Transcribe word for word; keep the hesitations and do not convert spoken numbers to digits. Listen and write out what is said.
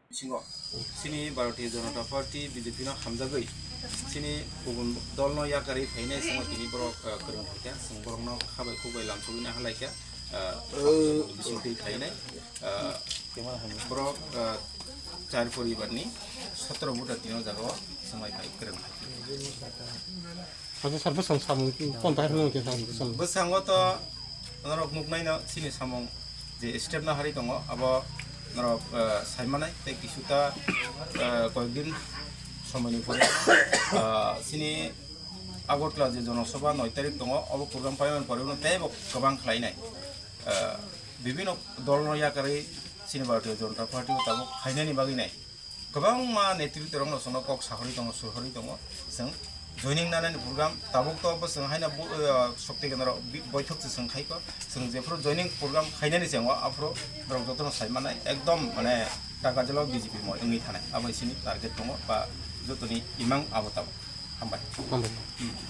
Bisingo chini Bharatiya Janata Party, B J P no hamjagwi chini kubun dol no yakarwi phainai, chwngno tini borok, eh, kwrwng phaikha, chwng borokno khabai khukbai lamsogwi nahalaikha, eh, bisingtwi phainai, eh, borok, eh, char poribar ni sotro voter tini o jaga o chwngbai phai kwrwng phaikha. Acha sir, bwsang samung kon pai hwnwi khe samung. Bwsango to norok nuknaino chini samung je step na hari tongo, abo norok, eh, saimanai tei kisuta, eh, koyekdin somoini pore, eh, chini Agartala je Jonosabha noi tarik tongo, abo program paimani pore uno teibo kwbang khlainai. Eh, bibino dolno yakarwi chini Bharatiya Janata Party o tabuk khainani bagwi nai. Kwbangma netritwrokno chwngno kok sahorwi tongo, suhorwi tongo. Chwng joining nanani program tabuk to bo chwng haino bo, eh, Shakti Kendro bi-, boithok se chwng khaikho. Chwng jephuru joining program khainani chwng o aphuru borok jotono sai manai ekdom mane taka jalo B J P moi wngwi thanai. Abo chini target tongo ba jotoni imang abo tabuk. Hambai. Hambai. Hmm.